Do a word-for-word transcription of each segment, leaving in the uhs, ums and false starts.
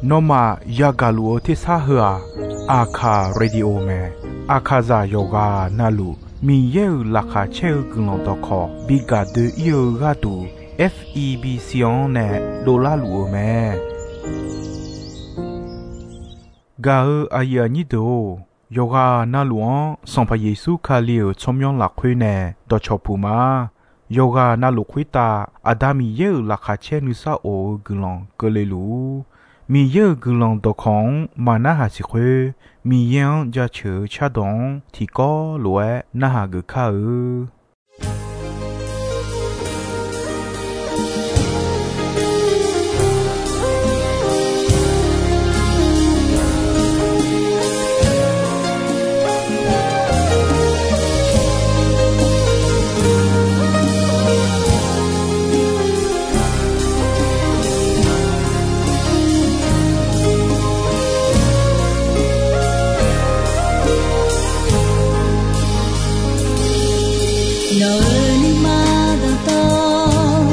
Nawmaf yagaq luf-eu tersar heu-aq, Aqkaq Radio mae. Aqkaqzaq yawqghaq navluf Miqyaer-euq laqkhaq caer-eu guiqlanq dawqkawq bi gaq doe-ir-eu gharduq, F E B C-anr nae dovlar luf-eu mae. Gaq-eu aqyuif aqnyir deuq-or, yawqghaq navluf-anr Sanqpaq Yeqsur Kali-euq tsawrmyanr lafkhoer nae dawqcawq puq ma. Yawqghaq navluf khoertav Aqda Miqyaer-euq laqkhaq caer nuisar of-eu guiqlanq keuvle luf-ur. Miqyaer-euq guiqlanq dawqkawq-anr maqnarhaq siq khoer, Miqyaer-anr jaceuq-eu cardawq-anr tiqkawv lof-aer narhaq geuf kar-eu. Nawq-euq nuima dawqtawv,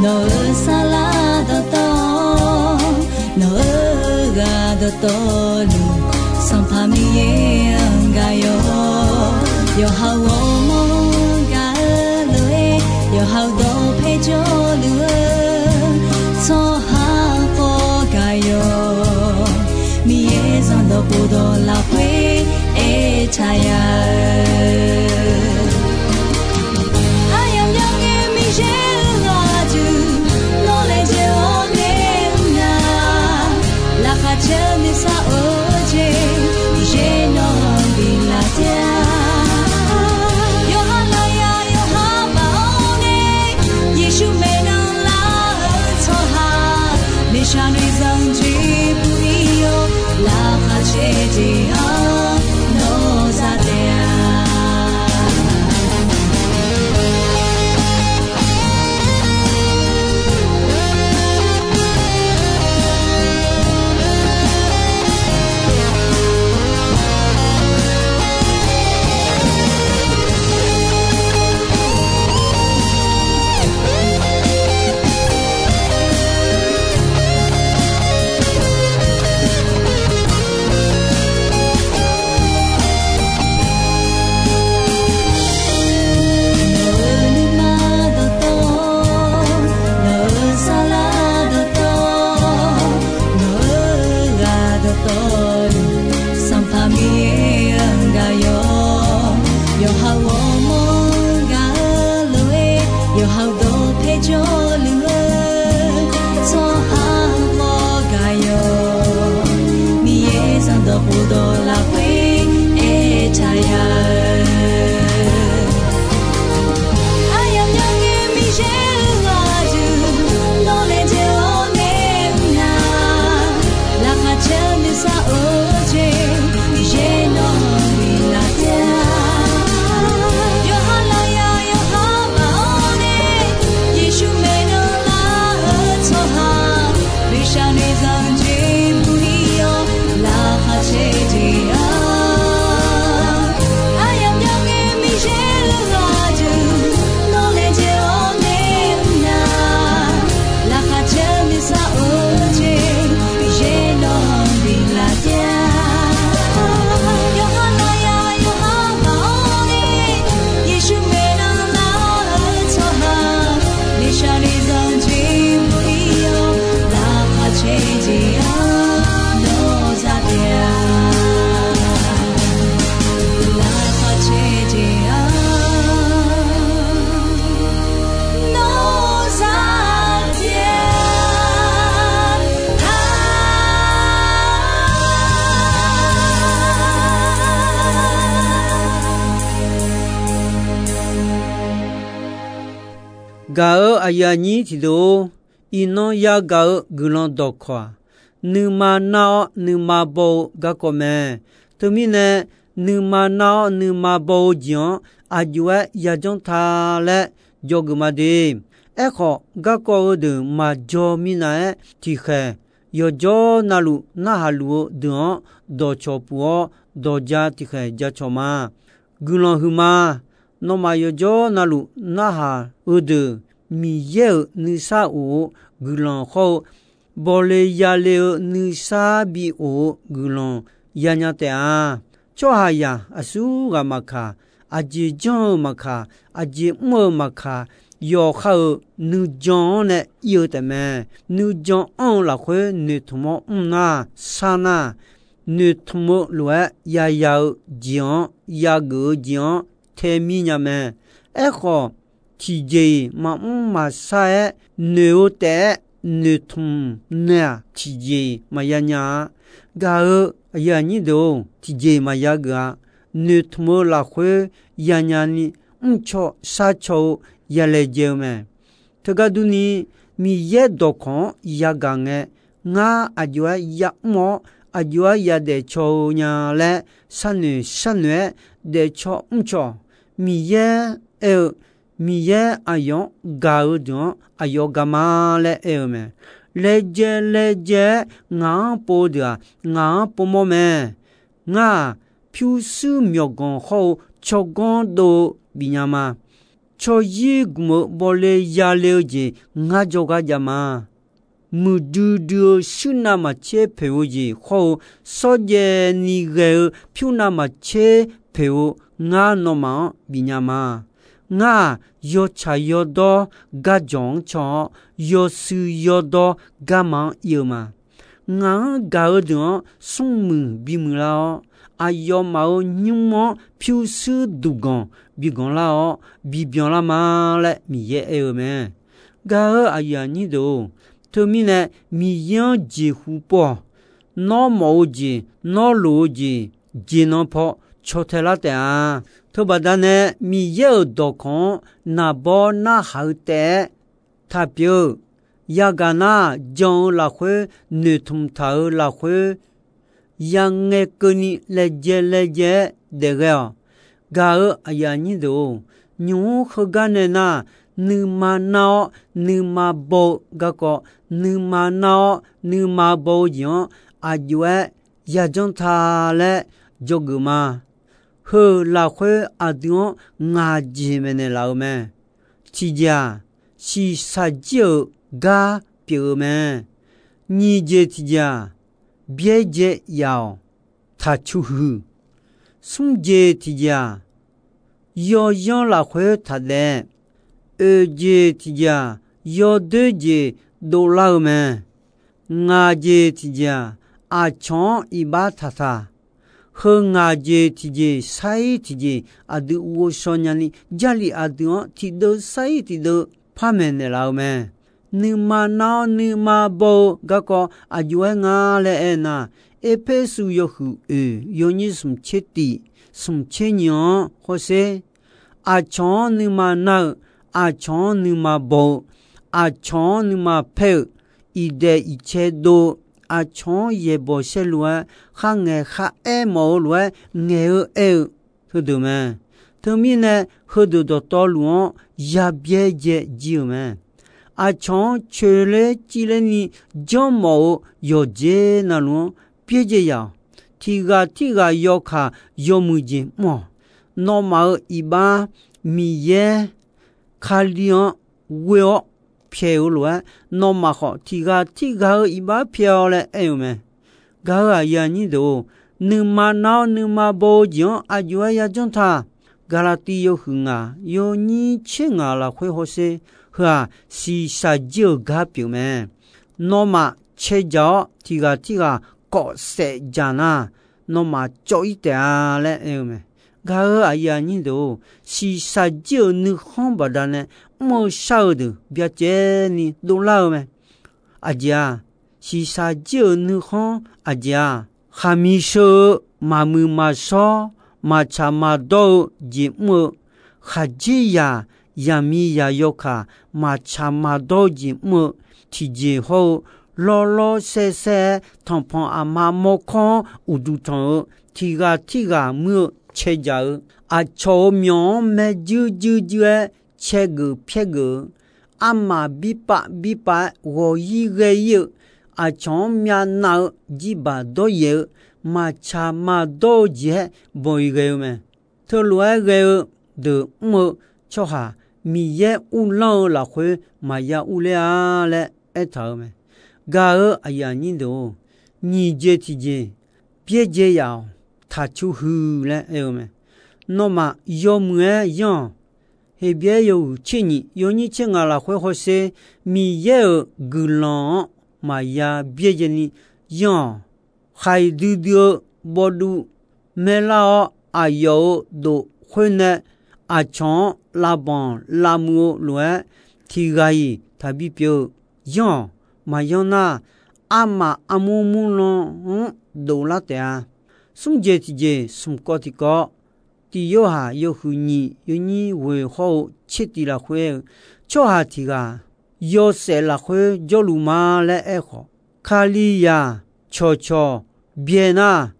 nawq-euq saflar dawqtawv, nawq-euq ghaq dawqtawvluf, Sanqpaq Miqyaer-anr gaq yawq. Yawqha-euq ghawrmawr-anr gaq-eu lof-aer, yawqha-euq dawqpae jawrluf-eu tsawrhaq khawf gaq yawq. Miqyaer zanqdawq khofdawq lafkhoer aertaq ya-eu, aryamq myanr ngae Miqyaer-euq ghaq duq, nawr laejae-awr nae mr nar, laqkhaq caer nuisar of-eu jeq, Miqyaer nawq-anr biflaf taef-a. Yawqha lafyaq yawqha baf-awr nae, Yeqsur maeqnan lar-eu tsawrhaq, miqshaq noeqzanq jeq bui-ir-awr, laqkhaq caer jeq-anr nawr za taef-a. Nawq-euq nuima dawqtawv, nawq-euq saflar dawqtawv, nawq-euq ghaq dawqtawvluf, Sanqpaq Miqyaer-anr gaq yawq. Yawqha-euq ghawrmawr-anr gaq-eu lof-aer, yawqha-euq dawqpae jawrluf-eu tsawrhaq khawf gaq yawq. Miqyaer zanqdawq khofdawq lafkhoer aertaq ya-eu, aryamq myanr ngae Miqyaer-euq ghaq duq, nawr laejae-awr nae mr nar, laqkhaq caer nuisar of-eu jeq, Miqyaer nawq-anr biflaf taef-a. Yawqha lafyaq yawqha baf-awr nae, Yeqsur maeqnan lar-eu tsawrhaq, miqshaq noeqzanq jeq bui-ir-awr, laqkhaq caer jeq-anr, aryamq myanr ngae Miqyaer-euq ghaq duq, nawr laejae-awr nae mr nar, laqkhaq caer nuisar of-eu jeq, Miqyaer nawq-anr biflaf taef-a. Yawqha lafyaq yawqha baf-awr nae, Yeqsur maeqnan lar-eu tsawrhaq, miqshaq noeqzanq jeq bui-ir-awr, laqkhaq caer jeq-anr nawr za taef-a. Laqkhaq caer jeq-anr nawr za taef-a. Gaq-euq aqyuif aqnyir tiqdeuq-or, iqnan yagaq-eu guiqlanq dawqkawq-aq, nuima nar-awr nuima baw-eu garkawv mae. Teumirnae, nuima nar-awr nuima baw-eu jeq-anr aqjox-aer yajanr ta laer jawrgeuf ma de. Aerkhawf, garkawv heudeuq maqjaw minav-aer tiqkhaeq, yawqjawr navluf narhaq luf-eu deuq-anr dawqcawq puq-awr, dawqja tiqkhaeq jacawq ma. Guiqlanq huiqma. Nawmaf yawqjawr navluf narhaq-eu deuq, Miqyaer-euq nuisar of-eu guiqlanq hawr-eu bawle yale-eu nuisar bi of-eu guiqlanq yanya taef-a. Tsawrhaqzaq aqsurghaq maqkaq, aqjeq janr-eu maqkaq, aqjeq mr-eu maqkaq, yawqha-euq nuijan-anr nae ir-eu taefmae. Nuijan anr-eu lafkhoer noeqtmq-awr mr nar, shar nar, noeqtmq-eu lof-aer yaya-eu jeq-anr, yageuf-eu jeq-anr tae mir nya mae. Aerkhawf, tiqjeq-iq maqmr maqshar-aer noeq-eu taef-aer noeqtmq nae-aq, tiqjeq-iq maqya nya-a. Gaq-eu aqyuif aqnyir deuq-or, tiqjeq-iq maqya geuf-a. Noeqtmq-eu lafkhoer yanya ni mrcaw sharcaw-eu yalaejae-eu mae. Teugar durni, Miqyaer dawqkawq-anr yagaq ngae, ngar aqjox-aer yamr-awr aqjox-aer yadaef caw-eu nya laer sharnoeq sharnoeq-aer daefcaw mrcaw. Miqyaer aer-eu, Miqyaer aqyawf-anr gaq-eu deuq-anr aqyawf gaq ma laer aer-eu mae. Laejae laejae-aer ngaq-anr pov-eu deuq-aq, ngaq-anr povmawr mae. Ngar-aq, pyurshuir myawqganq hawr-eu tsawrganr dov-eu bifnya ma. Tsawryir gmq-eu bawle yale-eu jeq ngar jawrgar jav ma. Muiqdui dui-eu shuir navmaqtser poeq-eu jeq hawr-eu, shawrjaev ni ghae-eu pyur navmaqtser poeq-eu ngar nawmaf-anr bifnya ma. Ngar-aq, yawtsaq yawdawr garjawq-anr caw-awr, yawshuif yawdawr garma-anr ir-eu ma. Ngaq-anr gaq-eu deuq-anr smrmuiq bimuiq lar-awr, aqyawfmaf-euq nymr-anr pyurshuir duqganq biganq lar-awr, bibyan lar ma laer Miqyaer aer-eu mae. Gaq-eu aqyuif aqnyir deuq-or, teumirnae Miqyaer-anr jeqhu pov-awq. Nawr mawf-eu jeq, nawr loq-eu jeq, jeq nan paw caw tae lar taef-a. Teubaqda nae Miqyaer-euq dawqkawq-anr naqbawr narhaq-eu taef-aer taq pyeuf-eu, yagaq nar jan-eu lafkhoer, noeqtmq taq-eu lafkhoer, yangae keuvni laejae laejae-aer daefghae-awq. Gaq-eu aqyuif aqnyir deuq-or, nymq-mr heugar nae nar, nuima nar-awr nuima baw-eu garkawv, nuima nar-awr nuima baw-eu jeq-anr aqjox-aer yajanr ta laer dzawgeuf ma. Heu lafkhoer aqdui-anr ngaq jeq maeqnaeq laf-eu mae. Tiqjeq-aq, shiqshaq jir-euq gar pyeuf-eu mae. Nyiq jeq tiqjeq-aq, byaerdzae yaf-awq, taqcu huiq. Smr jeq tiqjeq-aq, yawzanr lafkhoer taqdaef. Oeq jeq tiqjeq-aq, yawdoer jeq dovlar-eu mae. Ngaq jeq tiqjeq-aq, aqcawq-anr iqbax taqtaq. Heu ngaq jeq tiqjeq sar-ir tiqjeq aqdui ghovshaw nyani, Jarlif aqdui-anr tiqdeuv sar-ir tiqdeuv par maeqnaeq laf-eu mae. Nuima nar-awr nuima baw-eu garkawv aqjox-aer nga laer aernar, Erpersu yawhuiq oeq yawnyir smq tser tiq, smq tser nyiq-anr hawsher. Aqcawq-anr nuima nar-eu, aqcawq-anr nuima baw-eu, aqcawq-anr nuima paer-eu, iqdaeq iqcae dov-eu, aqcawq-anr yaeqbawq saerlu-aer, kharngaeq kharaer mawf-eu lof-aer ngaeq-eu aer-eu, heudeuq mae. Teumirnae, heudeuq dawqtawvluf-anr yabyaerdzae jir-euq mae. Aqcawq-anr coeqler civlerni janrmawf-eu yawqjeq navluf-anr byaerdzae yaf-awq. Tiqghaq tirghaq yawkaq yawmuiq jeq mr-awq. Nawmaf-euq iqbax Miqyaer Kali-anr ghoe-awr pyaeq-eu lof-aer, nawmaf khawf tiqghaq tirghaq-eu iqbax pyaeq-awq laer aer-eu mae. Gaq-eu aqyuif aqnyir deuq-or, nuima nar-awr nuima baw-eu jeq-anr aqjox-aer yajanr ta. Gaqlaqtiv yawhuiq ngaq yawnyir tser ngaq lafkhoer hawsher. Heu-aq, shiqshaq jir-euq gar pyeuf mae. Nawmaf cae dzaq-awr tiqghaq tirghaq kawf saef dzaq nar, nawmaf cawv-ir taef-a laer aer-eu mae. Gaq-eu aqyuif aqnyir deuq-or, shiqshaq jir-euq nuikhanr baqdanae mr-eu shar-eu deuq byacaevni dovlar-eu mae. Aqjeq-aq, shiqshaq jir-euq nuikhanr aqjeq-aq, khaqmiq sheu-eu maqmuiq maqshawr, maqtsaq maqdawr-eu jeq mr-eu, khaqdzerzaq, zaqmiqzaq yawkaq maqtsaq maqdawr-eu jeq mr-eu, tiqjeq hawr-eu, lawrlawr saersaer-aer tanqpanq aqma mawrkawr-anr uqduq tanq-eu, tiqghaq tirghaq muir-eu cae dzaq-eu, aqcawq-euq myawq-anr maerjuir juir juir-aer cae geuf pyaer geuf-eu, armaf birpav birpav-aer ghawq-ir ghae-ir-eu, aqcawq-anr myavnav-eu jirbaq dawryaef-eu, maqtsaq maqdawr-eu jeq-aer bawq-iq ghae-eu mae. Teulof-aer ghae-eu deuq mr-eu tsawrhaq Miqyaer uvlanr-eu lafkhoer maqya urler-a laer aertaq-euq mae. Gaq-eu aqyuif aqnyir deuq-or, nyiq jeq tiqjeq byaerdzae yaf-awq. Taqcur huiq laer aer-eu mae. Nawmaf yawmuiq-aer yanr-awq. Heqbyaer yawhuiq tser nyiq yawnyir tser ngaq lafkhoer hawsher, Miqyaer-euq guiqlanq-anr maqya byaerdzae ni yanr-awq. Khaqdui dui-eu bawduv maerlar-awr, aqyawf-euq dof khoer nae aqcawq-anr lavbanq lavmuiq-eu lof-aer, tiq ghaq-iq taqbi pyeuf-eu yanr-awq. Maqyanr nar, armaf armur murlan-anr dovlar taef-a. Smr jeq tiqjeq smq kawv tiqkawv, tiq Yorhaq yawhuiq nyiq yawnyir ghoeq hawr-eu tser tiq lafkhoer-eu, tsawrhaq tiq ghaq yawshaef lafkhoer jawrluf ma laer aerkhawf, Kalizaq cawqcawq byae nar,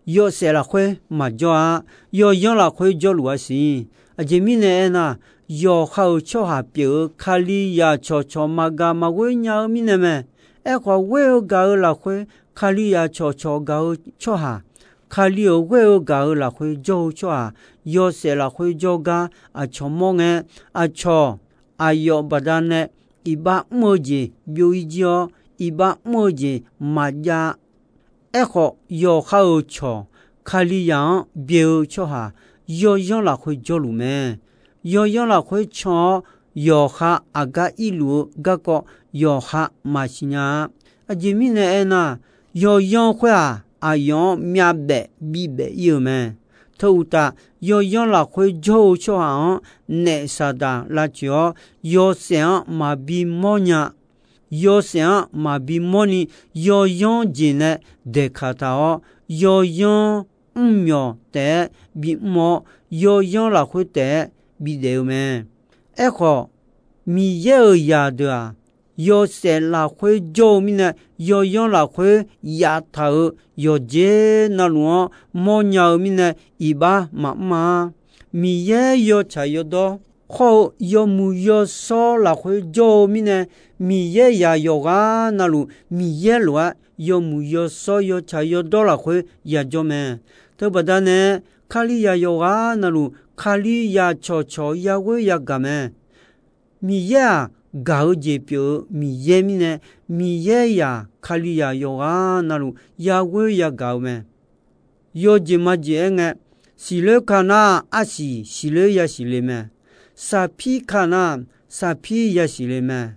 yawshaef lafkhoer maqjawr-a. Yawyanr lafkhoer jawrluf-a siq. Aqjeq mirnae aernar, yawqha-euq tsawrhaq pyeuf-eu Kalizaq cawqcawq maqgaq maqghoer nya-eu mirnae mae. Aerkhawf, ghoer-eu gaq-eu lafkhoer Kalizaq cawqcawq gaq-eu tsawrhaq, Kali-euq ghoer-eu gaq-eu lafkhoer jawr-eu tsawrhaq, yawshaef lafkhoer jawr gar aqcawq mawr ngae, aqcawq aqyawf baqdanae iqbax mr-eu jeq byov-ir jir-awr, iqbax mr-eu jeq maqjav. Aerkhawf, yawqha-euq cawq Kalizaq-anr byae-eu tsawrhaq, yawyanr lafkhoer jawrluf mae. Yawyanr lafkhoer can-awr, yawqha aqgar irluf-eu garkawv yawqha maqsiq nya-a. Aqjeq mirnae aernar, yawyanr khoer-aq, aqyawf-anr myavbaef bibaef ir-eu mae. Teu uqtaf, yawyanr lafkhoer jawr-eu tsawrhaq-anr naef Saqdaq lavtsoeq-awr, yawshaef-anr maqbi mawrnya. Yawshaef-anr maqbi mawrni, yawyanr jeq nae daeqkaq taq-awr, yawyanr mrmyawq taef-aer bimr-awr, yawyanr lafkhoer taef-aer bidaef-eu mae. Aerkhawf, Miqyaer-euq zaqdeuq-aq, yawshaef lafkhoer jawr-eu mirnae, yawyanr lafkhoer yaftaq-euq yawqjeq navluf-anr mawrnya-eu mirnae, iqbax maqmr-a. Miqyaer yawtsaq yawdawr khawr-eu yawmuiq yawshawr lafkhoer jawr-eu mirnae, Miqyaer zaq yawqghaq navluf Miqyaer lof-aer yawmuiq yawshawr yawtsaq yawdawr lafkhoer yajawr mae. Teubaqda nae, Kalizaq yawqghaq navluf Kalizaq cawqcawq yaghoer yagaq mae. Miqyaer-aq, gaq-eu jeq pyeuf-eu Miqyaer mirnae, Miqyaer zaq Kalizaq yawqghaq navluf yaghoer yagaq-eu mae. Yawjeq majeq aer ngae, siqloer ka nar arsiq siqloer yasiq le mae. Saqpir ka nar, saqpir yasiq le mae.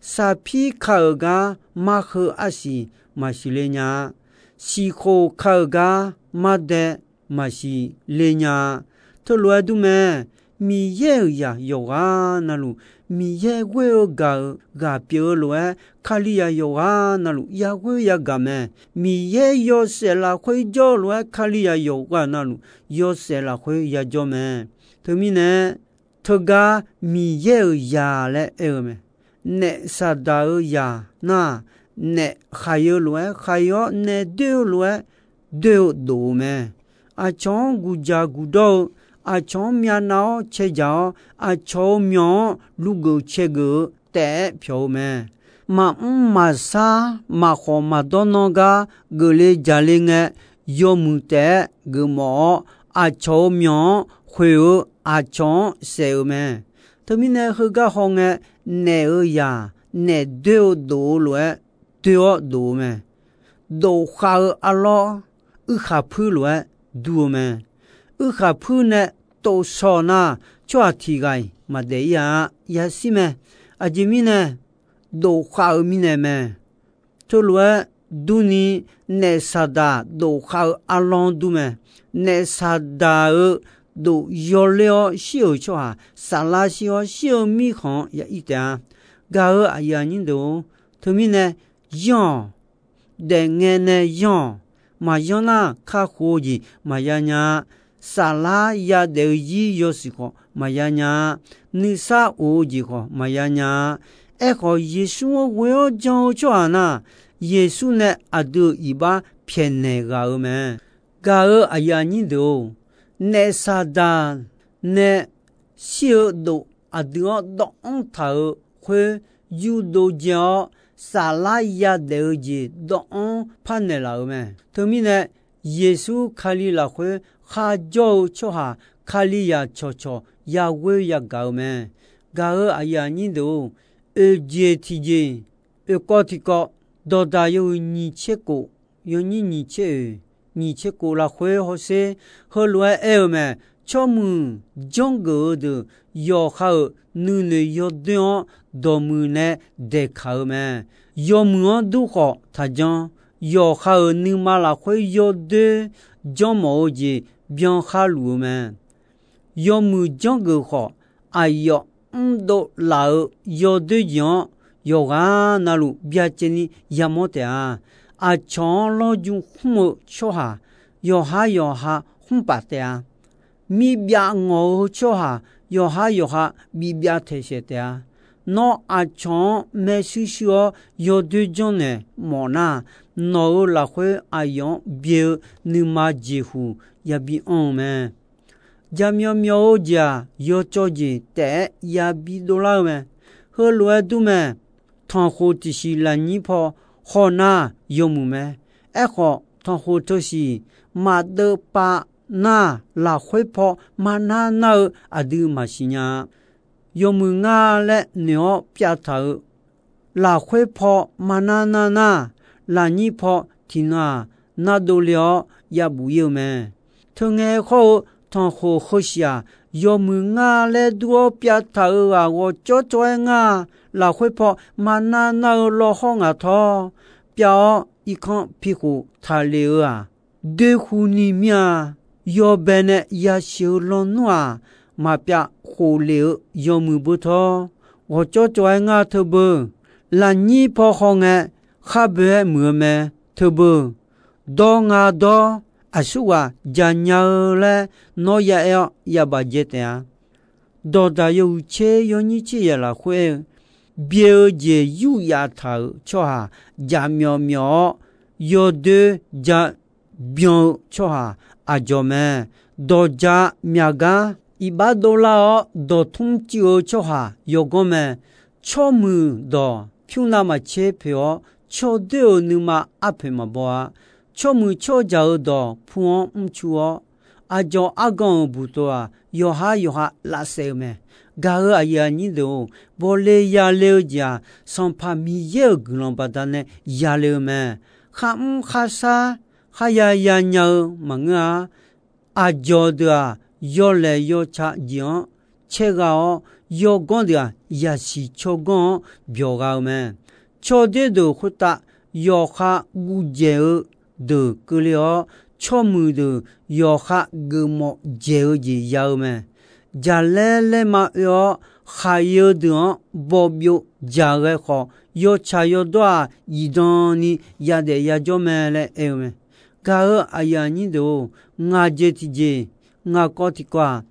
Saqpir ka-euq gar marheu arsiq maqsiq le nya-a. Siqkhof ka-euq gar mardae maqsiq le nya-a. Teulof-aer dur mae. Miqyaer-euq zaq yawqghaq navluf, Miqyaer ghoer-eu gaq-euq ghaq pyeuf-eu lof-aer, Kalizaq yawqghaq navluf yaghoer yagaq mae. Miqyaer yawshaef lafkhoer jawr-eu lof-aer, Kalizaq yawqghaq navluf yawshaef lafkhoer yajawr mae. Teumirnae, teugar Miqyaer-euq zaq laer aer-eu mae. Naef Saqdaq-euq zaq nar, naef khaq-eu lof-aer khaq-awr, naef doer-eu lof-aer doer-eu dof-eu mae. Aqcawq-anr guqjaq guqdawr-eu, aqcawq-anr myavnav-awr cae jaq-awr, aqcawq-euq myawq-anr lugeuf caegeuf-eu taef-aer pyawq-eu mae. Maqmr maqsar maqkhawf maqdawr nanr gar geufle jaqle ngae, yawmuiq taef-aer geufmawf-awr, aqcawq-euq myawq-anr khoeq-eu aqcawq-anr saef-euq mae. Teumirnae heugar hawngae, naef-euq zaq naef doer-eu dof-eu lof-aer doer-awr dof-eu mae. Dofkhav-eu arlawr uirkhaq puir lof-aer dur-eu mae. Uirkhaq puir nae tov shaw nar, tsawrhaq tiq ghaq-iq maqdaef ir-a, yashir mae. Aqjeq mirnae, dofkhav-eu mirnae mae. Teulof-aer durni, naef Saqdaq dofkhav-eu arlawr dur mae. Naef Saqdaq-euq dof yawler-awr shir-euq tsawrhaq, saflar shir-awr shir-eu mirkhanq-anr ya ir taef-a. Gaq-euq aqyuif aqnyir deuq-or, teumirnae yanr-awq. Daefngae nae yanr-awq. Maqyanr nar, kakhof-eu jeq maqya nya-a. Saflar yadaef-eu zir yawshuif khawf maqya nya-a. Nuisar of-eu jeq khawf maqya nya-a. Aerkhawf, Yeqsur-anr ghoe-awr jan-eu tsawrhaq nar, Yeqsur nae aqdui-euq iqbax pyaeqnaeq ghaq-eu mae. Gaq-euq aqyuif aqnyir deuq-or, naef Saqdaq nae shir-eu dof aqdui-anr dawvanr taq-euq khoer, yurdov dzae-awr saflar yadaef-eu jeq dawvanr parnaeq laf-euq mae. Teumirnae, Yeqsur Kali lafkhoer kharjawr-eu tsawrhaq, Kalizaq cawqcawq yaghoer yagaq-eu mae. Gaq-euq aqyuif aqnyir deuq-or, oeqjeq tiqjeq, oekawv tiqkawv, Dawqdaq yawhuiq nyiq tser kof, yawnyir nyiq tser oeq, nyiq tser kof lafkhoer hawsher heulof-aer aer-eu mae. Tsawrmuiq janrgeuf-eu deuq yawqha-euq nuinoeq yawdoer-anr dawqmuiq nae daeqkaq-eu mae. Yawmuiq-anr dur khawf taqjanr. Yawqha-euq nuima lafkhoer yawdoer janrmawf-eu jeq byan khar luf-eu mae. Yawmuiq janrgeuf khawf, aqyawf mrdov laf-eu yawdoer jeq-anr yawqghaq navluf byacaevni yamawr taef-a. Aqcawq-anr lawrju khmr-eu tsawrhaq yawqhar yawqha khmr paf taef-a. Mirbyav ngawq-eu tsawrhaq yawqhar yawqha bibyav taeqshaeq taef-a. Nawr aqcawq-anr maershuir shuir-awr yawdoer janrnaeq mawf nar, nawq-euq lafkhoer aqyawf-anr byae-eu nuima jeqhuq yabi anr-eu mae. Jaqmyawf myawf-eu jeq-aq, yawcawv jeq taef-aer yabi dovlar-eu mae. Heulof-aer dur mae. Tanqkhoq tiqsiq lafnyir paw haw nar yawmuiq mae. Aerkhawf, tanqkhoq teusiq maqdeuv pav nar, lafkhoer paw marnar nar-eu aqdui maqsiq nya-a. Yawmuiq ngar laer noeq-awr pyavtaq-euq lafkhoer paw marnar nar nar, lafnyir paw tiqnan-aq, nardov le-awr yabuf ir-eu mae. Teungae khawr-eu tanqkhoq heusiq-aq, yawmuiq ngar laer dur-awr pyavtaq-euq ghaq ghawqcawv cawv-aer ngar, lafkhoer paw marnar nar-eu lawhawr ngaq tawr, pyav-awr irkanr pikhof taqlef-eu-aq, doerhu ni mir-a. Yawbae nae yasiq-eu lawnmr-aq, maqpyav khof lef-eu yawmuiq beu tawr, ghawqcawv cawv-aer ngar teubeu, lafnyir paw hawngae, khar boe-aer muiq-eu mae. Teubeu, dawr nga dawr, aqsurghaq jaqnya-eu laer nawr ya aer-awr yabaf jae taef-a. Dawqdaq yawhuiq tser yawnyir tser yaef lafkhoer aer-eu, byae-eu jeq yuryav taq-euq tsawrhaq jaqmyawf myawf-awr, yawdoer ja byan-eu tsawrhaq aqjawq mae. Dawqja myaq gar iqbax dovlar-awr dawqtmr cuiv-eu tsawrhaq yawganr mae. Tsawrmuiq dawq pyur navmaqtser poeq-awr, tsawrdoer-euq nuima arpoeq maqbaw-a. Tsawrmuiq tsawrjaq-euq dawq pu-anr mrcu-awr, aqdzawq argan-euq buqtov-aq, yawqhar yawqha lavsaef-eu mae. Gaq-euq aqyuif aqnyir deuq-or, bawle yale-eu jeq-aq, Sanqpaq Miqyaer-euq guiqlanq baqdanae yale-eu mae. Kharmr kharshar, kharya yanya-eu maqngeur-a. Aqdzawq deuq-aq, yawlaeq yawca jeq-anr caergha-awr, yawganr deuq-aq, yasiq tsawrganr-anr byawq gha-eu mae. Tsawrdoer deuq khoertav yawqha guvdzaeq-eu deuq keuvle-awr, tsawrmuiq deuq yawqha geufmawf dzaeq-eu jeq ya-eu mae. Jaqlaer laerma oe-awr, khaq-eu deuq-anr bawbyov dzaq ghae khawf, yawtsaq yawdawr-aq, zifdan ni yadaef yajawr mae laer aer-eu mae. Gaq-euq aqyuif aqnyir deuq-or, ngaq jeq tiqjeq, ngaq kawv tiqkawv-aq,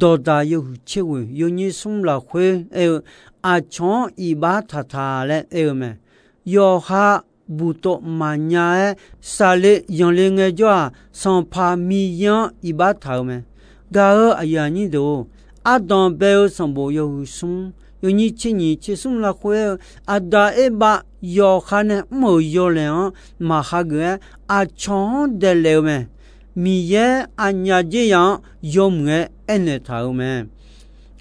dawqdaq yawhuiq tser ghoeq yawnyir smr lafkhoer aer-eu, aqcawq-anr iqbax taqtaq laer aer-eu mae. Yawqha buqtov maqnya-aer saqle yanqle ngaejawr-aq, Sanqpaq Miqyaer-anr iqbax taq-eu mae. Gaq-euq aqyuif aqnyir deuq-or, ardanq bae-eu sanqbof yawhuiq smr yawnyir tser nyiq tser smr lafkhoer aer-eu, Aqda Erbav yawqha nae mr-euq yawlaeq-anr maqhageuf-aer, aqcawq-anr daeqlaef-eu mae. Miqyaer aqnyaf dzer yaf-anr yawmuiq-aer aernaeq taq-euq mae.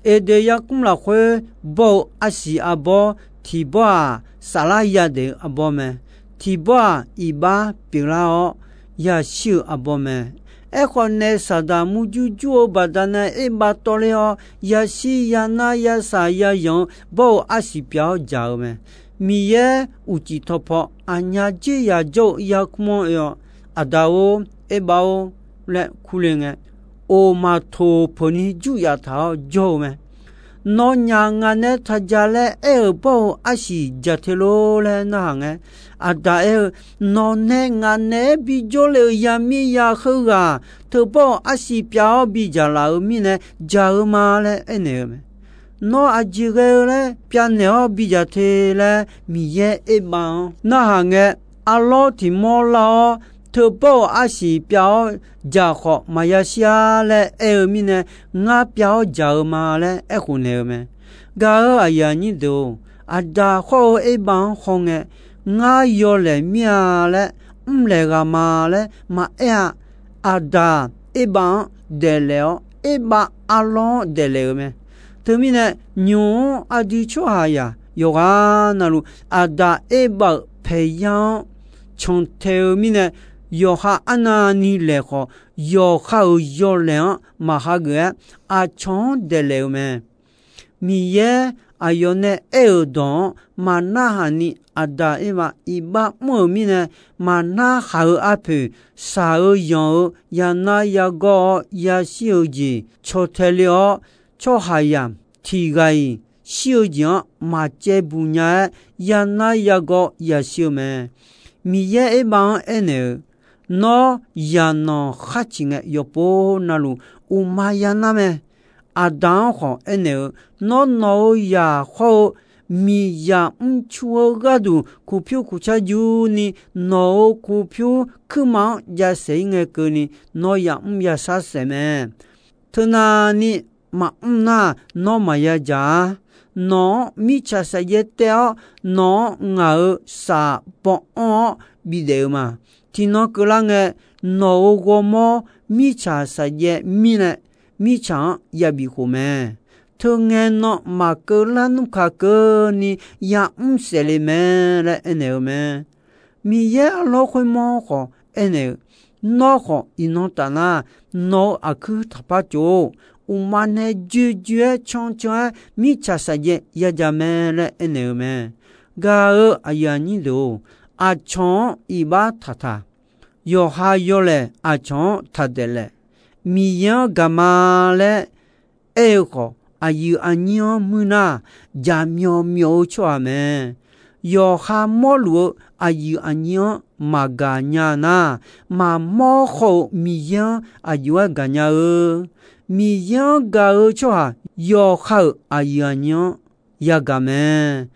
Eqdeq yarkmr lafkhoer bawr-eu arsiq arbawr tiqbawr-aq, saflar yadaef-eu arbawr mae. Tiqbawr-aq, iqbax pyeuflar-awr yashir-eu arbawr mae. Aerkhawf nae, Saqdaq murjur jur-eu baqdanae Erbav tawvler-awr, yashir yanar yasaq yazanq-eu bawr-eu arsiq pyaf-awr dzaq-eu mae. Miqyaer uqcif tawpaw aqnyaf dzer yaf jawr-eu yarkmr-anr oe-awr, Aqda-or, Erbav-or laer kurle ngae, oq maqtoq peuqni jur yaftaq-awr jawr-eu mae. Nawnyaf ngaq nae taqja laer aer-euq bawr-eu arsiq jaq te lor laer narhaq ngae, Aqda aer-eu, Nawqnae ngaq naeq-aer bijawr le-euq yamir ya heughaq teubawr-eu arsiq pyaf-awr bidzaq laf-euq mirnae jaq-eu ma laer aernaeq-eu mae. Nawr aqjeq ghae-eu laer pyavnaeq-awr bidzaq te laer Miqyaer Erbav-anr narhaq ngae, arlawr tiq mawr lar-awr, teubawr-euq arsiq pyaf-awr dzaq khawf maqya shir-ar laer aer-eu mirnae, ngar pyaf-awr dzaq-eu ma laer aerkhof naeq-eu mae. Gaq-euq aqyuif aqnyir deuq-or, Aqda khawr-eu Erbav-anr hawngae, ngar yawlaeq mir-a laer, mrlaeq ghaq ma laer maqaer-a. Aqda Erbav-anr daeqlaef-awr, Erbav arlawr-anr daeqlaef-eu mae. Teumirnae, nymq-mr aqdui tsawrhaqzaq Yawqghaq navluf, Aqdaq Erbav-euq paeqya-anr cantae-eu mirnae, yawqha arnavni laeq khawf, yawqha-euq yawlaeq-anr maqhageuf-aer, aqcawq-anr daeqlaef-eu mae. Miqyaer aqyawf nae aer-euq dawq-anr maqnarhaq ni, Aqdaq Erbav iqbax mr-euq mirnae, maqnarhaq-eu arpoeq, shaq-eu yanq-eu yanar yagawr-awr yashir-eu jeq cantae le-awr, tsawrhaqzaq tiq ghaq-iq shir-eu jeq-anr maqcaevbuq nya-aer, yanar yagawr yashir-eu mae. Miqyaer Erbav-anr aernaeq-eu, Nawr, yaqnanq khar ciq ngae yawqpov navluf uqma yanar mae. Aqdaq-anr khawf aernaeq-eu, Nawr, nawq-euq zaq hawr-eu miqzaq mrcur-eu gharduq kuqpyur kuqcar jurni, nawq-euq kuqpyur kuirma-anr jav saef-ir ngae keuvni, nawr yamr yashar saef mae. Teunavni maqmr nar, nawr maqya dzaq-ar. Nawq-anr mirtsaq saqjaev taev-awr, nawq-anr ngaq-euq saf baw anr-awr bidaef-eu ma. Tiqnan keuvlar ngae, nawq-euq ghawrmawr mirtsaq saqjaev mirnae, mirtsaq-anr yabif khof mae. Teungae nan maqkeuv lar nmr kaq keuvni yamr saef le mae laer aernaeq-eu mae. Miqyaer arlawr khoermawr khawf aernaeq-eu, Nawr khawf iqnan taf nar, nawq-euq aqkuir taqpar tsov-or. Uqma nae joejoe-aer cancan-aer mirtsaq saqjaev yadzaq mae laer aernaeq-eu mae. Gaq-eu aqyuif aqnyir deuq-or, aqcawq-anr iqbax taqtaq. Yawqha yawlaeq aqcawq-anr taqdaeqlaef. Miqyaer-anr gaqma laer aer-eu khawf, aqyuif aqnyir-anr muir nar, jaqmyawf myawf-eu tsawrhaq mae. Yawqha mawrluf-eu aqyuif aqnyir-anr maqgaq nya nar, maqmawr khawf-eu Miqyaer-anr aqjox-aer gaqnya-eu. Miqyaer-anr gaq-eu tsawrhaq yawqha-euq aqyuif aqnyir-anr yagaq mae.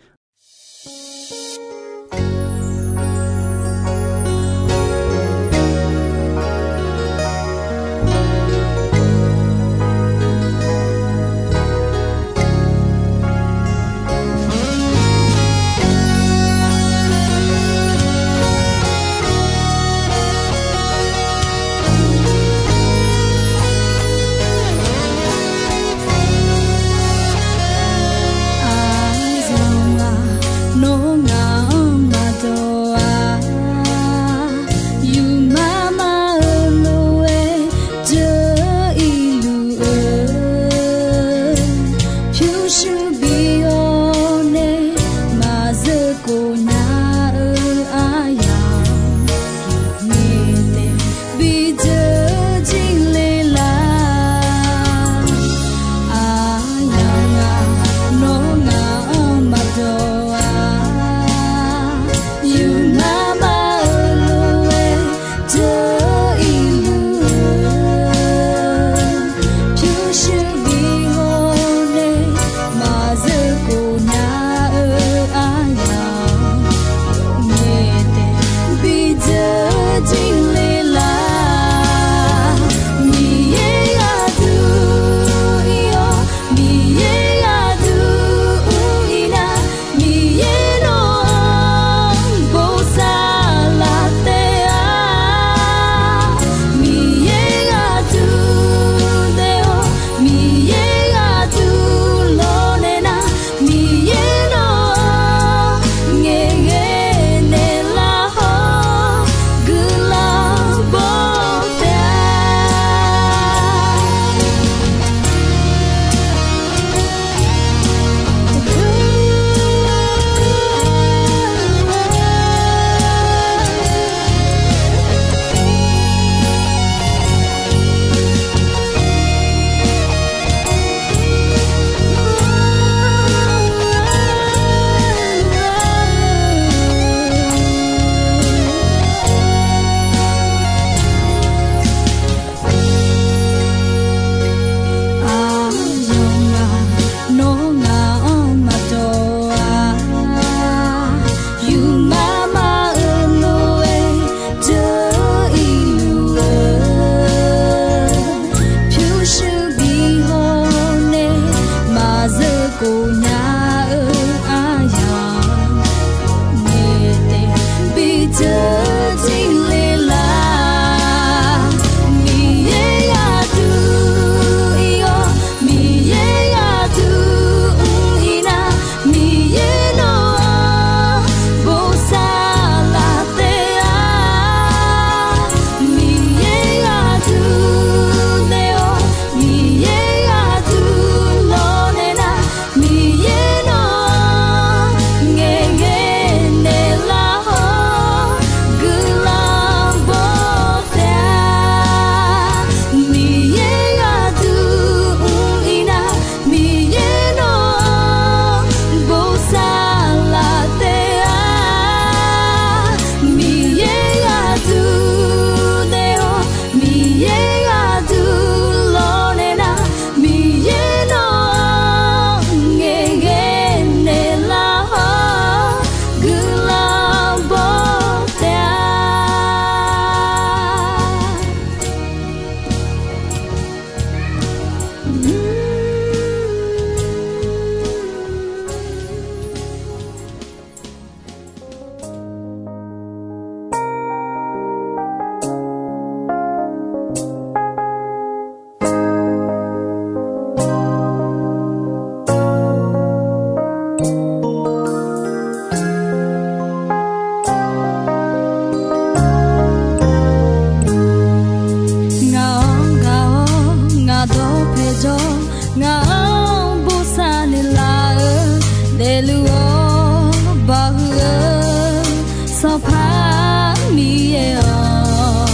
Sanqpaq Miqyaer-awq,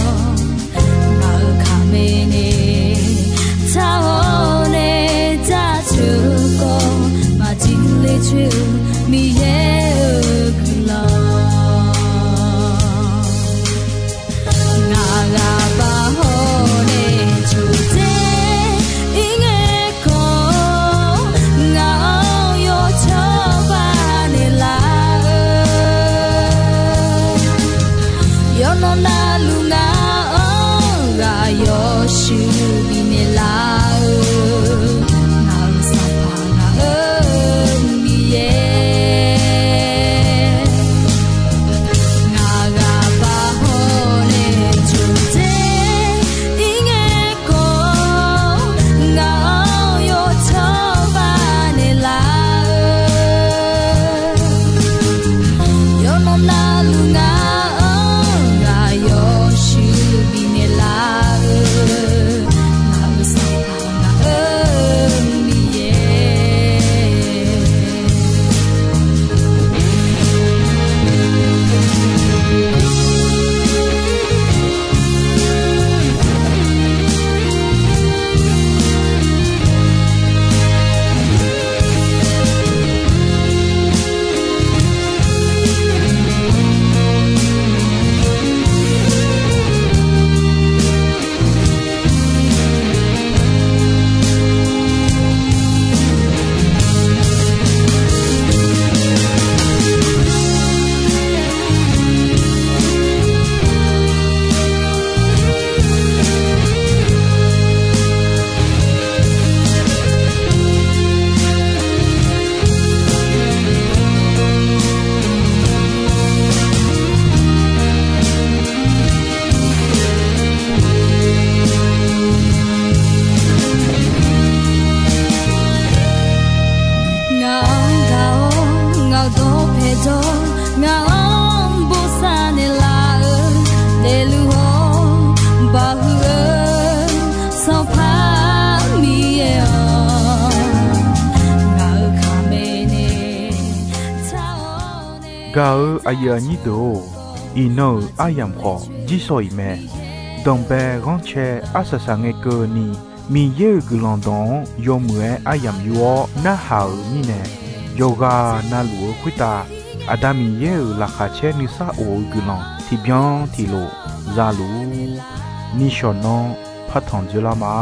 ngaq-euq kaqmae nae taq-awr nae jaceuq-awr, maqjir ler coer-eu Miqyaer-euq guiqlanq. Ngaq ghaq bav hawr nae coqdzer ir ngae kawv, ngaq-anr yawcawba naeqlaf-eu yawqnan navluf ngaq-anr ghaq yawshuif bifnaeq laf-eu, ngaq-euq Sanqpaq ngaq-euq Miqyaer. Ngaq ghaq bav hawr nae coqdzer ir ngae kawv, ngaq-anr yawcawba naeqlaf-eu yawqnan navluf ngaq-anr ghaq yawshuif bifnaeq laf-eu, ngaq-euq Sanqpaq ngaq-euq Miqyaer. Ngaq-anr gaq-awr ngaq-euq dawqpae jawr, ngaq-anr bosav naeqlaf-eu, daefluf-awr baqhuiq-eu Sanqpaq Miqyaer-awq, ngaq-euq kaqmae nae taq-awr nae. Gaq-euq aqyuif aqnyir deuq-or, iqnan-euq aryamq khawf jirsawq iq mae. Danqbae ghanrcae arsaq saq ngae keuvni, Miqyaer-euq guiqlanq dawq-anr yawmuiq-aer aryamq yur-awr narhaq-euq mirnae, yawqghaq navluf-eu khoertav Aqda Miqyaer-euq laqkhaq caer nuisar of-eu guiqlanq tiqbyan tiqlof za luf-ur. Nishawq nan partanq dzoerlar ma.